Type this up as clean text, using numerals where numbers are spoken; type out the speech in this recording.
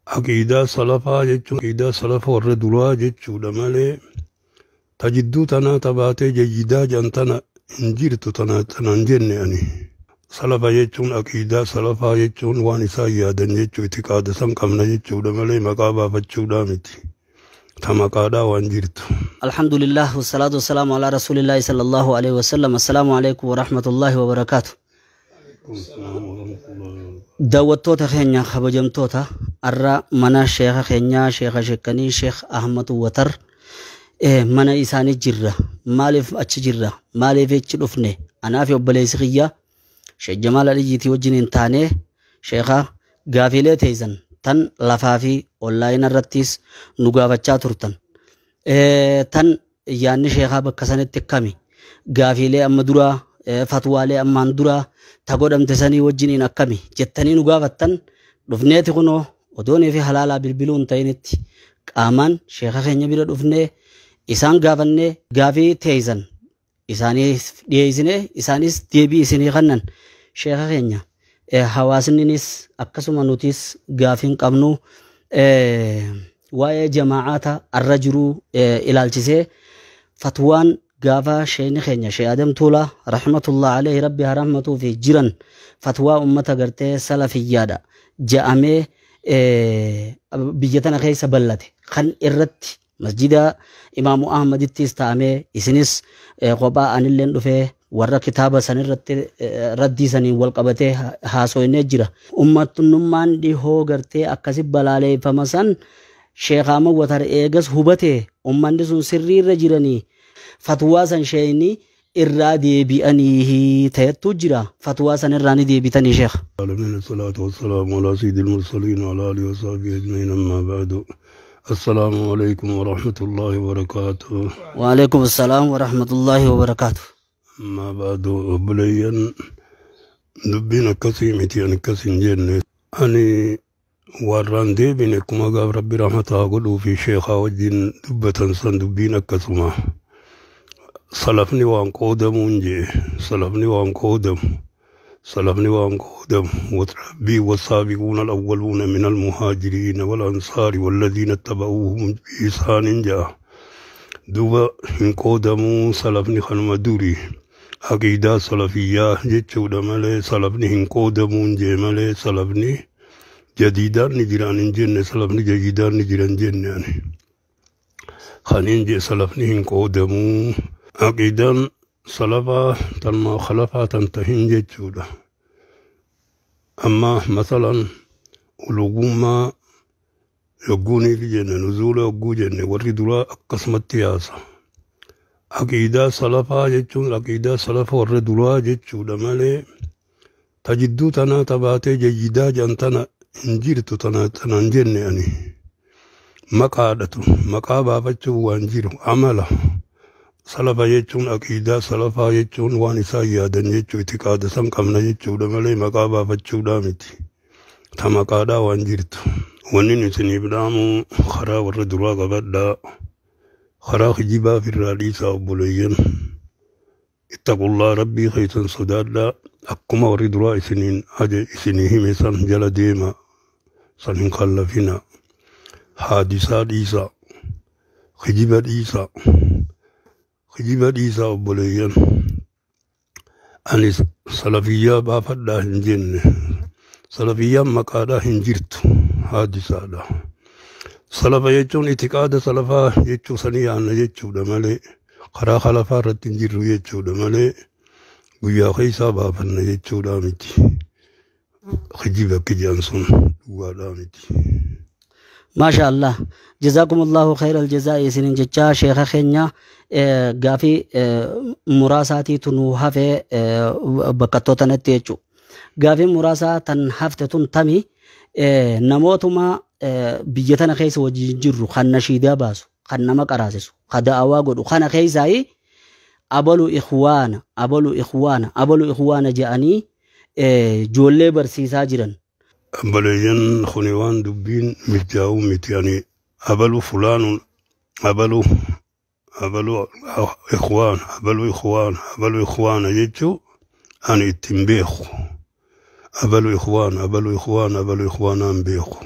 Aqiidaa salafaa jechuun aqiidaa salafa warra duraa jechuudha malee ta jidduu tanaa tabaatee jayyidaa jedhan tana hin jirtu tana tanan jenne ani. Salafa jechuun aqiidaa salafaa jechuun waan isaan yaadan jechuu itiqaada san qabna jechuudha malee maqaa baafachuudhaa miti. Ta maqaadhaa waan jirtu. Alhamdulillah wasalaatu wasalaamu alaa rasuulillahi sallallahu alaihi wasallam. Assalaamu alaikum warahmatullahi wabarakaatu. Daawwattoota keenya kabajamtoota, har'a mana sheeka keenyaa, sheeka sheekanii Sheekh Ahmad Watar mana isaanii jirra. Maaliif achi jirra? Maaliif achi dhufne? Anaa fi obboleessi kiyya Sheekh Jamaal Aliyyiitii wajjin hin taane sheeka gaafiilee teessan tan lafaa fi onlaayina irrattis nu gaafachaa turtan. Tan yaanni sheekaa bakka sanitti akkami? Gaafiilee amma duraa, fatwaalee ammaan duraa ta godhamte sanii wajjiniin akkami jettanii nu gaafattan. Dhufneeti kunoo odoonii fi halaalaa bilbiluu hin ta'initti qaamaan sheeka keenya bira dhufnee isaan gaafannee gaafii teessan isaaniif dhiyeessinee isaanis deebii isinii kennan. Sheeka keenya, hawaasninis akkasuma nutis gaafiin qabnu waa'ee jamaa'aata arra jiruu ilaalchisee fatwaan gaafa sheeni keenya Shee Adam Tuulaa rahmatullah alayhi, rabbi haa rahmatuu fi jiran, fatwaa ummata gartee salafiyyaadha ja'amee biyya tana keessa ballate kan irratti masjida Imaamu Ahmadittis ta'amee isinis kophaa anilleen dhufee warra kitaaba san irratti raddii saniin wal qabatee haasoinee jira. Ummattummaan dhihoo gartee akkasi balaaleeffama san Sheekh Ahmad Watar eegas hubatee ummanni sun sirriirra jiranii fatwaa san sheeyni irraa deebi'anii ta'ettu jira. Fatwaa san irraa ni deebitanii, sheekh? العالمين، الصلاة والسلام على سيد المرسلين وعلى آله وصحبه أجمعين، أما بعد، السلام عليكم ورحمة الله وبركاته. وعليكم السلام ورحمة الله وبركاته. أما بعد، obboleeyyan, dubbiin akkasii miti, ani akkas hin jenne. Ani warraan deebine akkuma gaaf rabbi rahmataa godhuu fi sheekaa wajjin dubbatan san dubbiin akkasuma. Salafni waan qoodamuun jee, salafni waan qoodamu, salafni waan qoodamu. Rabbii والسابقون الأولون من المهاجرين والأنصار والذين اتبعوهم بإحسان جاء duuba hin qoodamuu. Salafni kanuma duri aqiidaa salafiyyaa jechuudha malee salafni hin qoodamuun jee malee salafni jadiidaan ni jiraan hin jenne, salafni jadiidaan ni jiran jenne. Ani kanin jee salafni hin qoodamuu, aqiidaan salafaa tanma khalafaa tan tahin jechuudha. Amma masalan ulugummaa yogguuniif jenne, nuzuula yogguu jenne, warri duraa akkasumatti yaasa. Aqiidaa salafaa jechuun aqiidaa salafa warra duraa jechuudha malee ta jidduu tanaa tabaatee jayyidaa jedhan tana hin jirtu tana tanan jenne ani. Maqaadhatu maqaa baafachuu waan jiru amala. Salafa jechuun aqiidaa salafaa jechuun waan isaan yaadan jechuu itiqaada san qabna jechuudha malee maqaa baafachuudhaa miti. Ta maqaadhaa waan jirtu. Wanni isiniif dhaamu karaa warra duraa qabadhaa. Karaa kijibaa firraa dhiisaa, obboleeyyan. Ittaqullaa, rabbii keessan sodaadhaa. Akkuma warri duraa isiniin aje isinii hime san jala deema. San hin kallafina. Haadisaa dhiisaa. Kijiba dhiisaa. Kijiba dhiisaa, obboleeyyan. Ani salafiyyaa baafadhaa hin jenne. Salafiyyaan maqaadhaa hin jirtu. Haadisaadha. Salafa jechuun itiqaada salafaa jechuu sanii yaanna jechuudha malee karaa kalafaa irratti hin jirru jechuudha malee guyyaa keessaa baafanna jechuudha miti. Kijiba kijaan sun dhugaadhaa miti. Maasha Allah. Jazaakumullahu khayral jazaa isinin jechaa, sheeka keenya, gaafii muraasaatiitu nu hafee bakkattoota natti jechuudha. Gaafii muraasaa tan hafte tun tami namootuma biyya tana keessa wajjin jirru kan nashiidaa baasu, kan nama qaraasisu, kan da'awaa godhu kana keessaayi abalu ikhwaana, abalu ikhwaana, abalu ikhwaana jedhanii ijoollee barsiisaa jiran. Obboleeyyan, kuni waan dubbiin mijaa'uu miti. Ani abalu fulaanun abalu abalu ikhwaan abalu ikhwaan abalu ikhwaana jechuu ani ittiin beeku. Abalu ikhwaan abalu ikhwaan abalu ikhwaanaan beeku.